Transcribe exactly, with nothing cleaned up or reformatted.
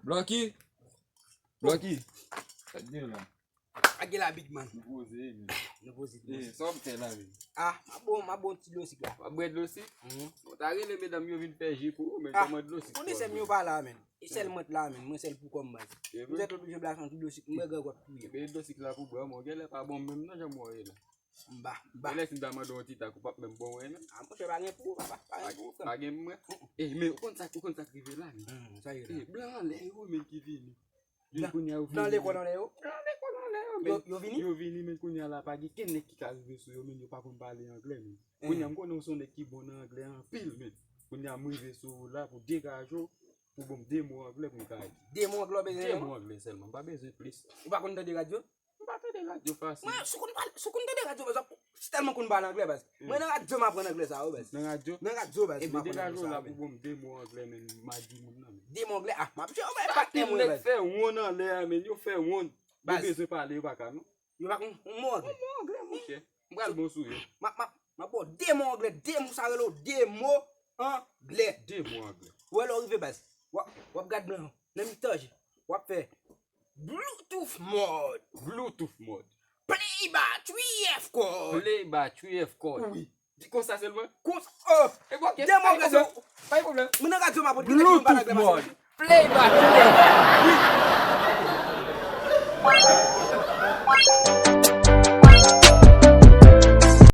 Lucky! Lucky! Sa k gen la? Sa k gen la, big man? Nou poze, men. Nou poze, nou poze. Eh, sa w ap fè la, men? Ah, m ap bon, m ap bon ti dlo sik la. W ap bwè dlo sik? Mhm. Ou ta rele medam yo vin fè ji pou ou, men kòman dlo sik? Ou konnen sè m yo pa la, men. E sèl mwen t la, men. Mwen sèl pou kò m, baz. Mwen sèl oblije bwè yon ti dlo sik, mwen gen gwòt touye. Men dlo sik la pou bwè, mwen genlè pa bon menm non, jan mwen ye la. M ba, m ba. E lè si m ta mande w yon ti tak, ou p ap menm bon, wi, men. Ah, monchè, pa gen pou ou, papa. Pa gen pou ou, frè m. Pa gen mwen. Eh, men ou konn sa, ou konn sa k rive la, men. Hmm, sa ye la. Eh, blan anlè yo, men, ki vini. Yo kounye a, yo vini. Blan lekòl anlè yo? Blan lekòl anlè yo, men. Yo, yo vini? Yo vini, men kounye a la, pa gen kenn nèg ki ka rive sou yo, men yo pa konn pale anglè, men. Kounye a, m konnen w se yon nèg ki bon nan anglè anpil, men. Kounye a, m rive sou ou la pou degaje w, pou ban m de mo anglè pou m ka di. De mo anglè w bezwen? De mo anglè sèlman, m pa bezwen plis. Ou pa konn tande radyo? M pa tande radyo fasil. Mwen, si w konn pale, si w konn tande radyo, baz, si tèlman konn pale anglè, baz. Mwen nan radyo m aprann anglè sa yo, baz. Nan radyo? Nan radyo, baz, m aprann anglè sa yo, men. Ebyen, degaje w la pou ban m de mo anglè, men, m a di moun nan, men. De mo anglè? Ah, m ap jwe, ou pa patnè mwen, baz. Anpil nèg fè wonn anlè a, men, yo fè wonn. Yo bezwen pale, yo pa ka, non. Yo pa konn yon mo anglè. Yon mo anglè, monchè. M pral bon sou yo. M ap, m ap, m ap ba w de mo anglè, de mo sa rele w, de mo anglè. De mo anglè. Ou wè lè w rive, baz. W ap, w ap gad blan nan mitan je. W ap fè Bluetooth mode. Bluetooth mode. Play by three F chord. Play by three F chord. Wi. Di konsa sèlman? Konsa. Oh! E bon, ok. De mo anglè, pa gen pwoblèm. Mwen nan radyo, m ap Bluetooth mode. Play by three F chord.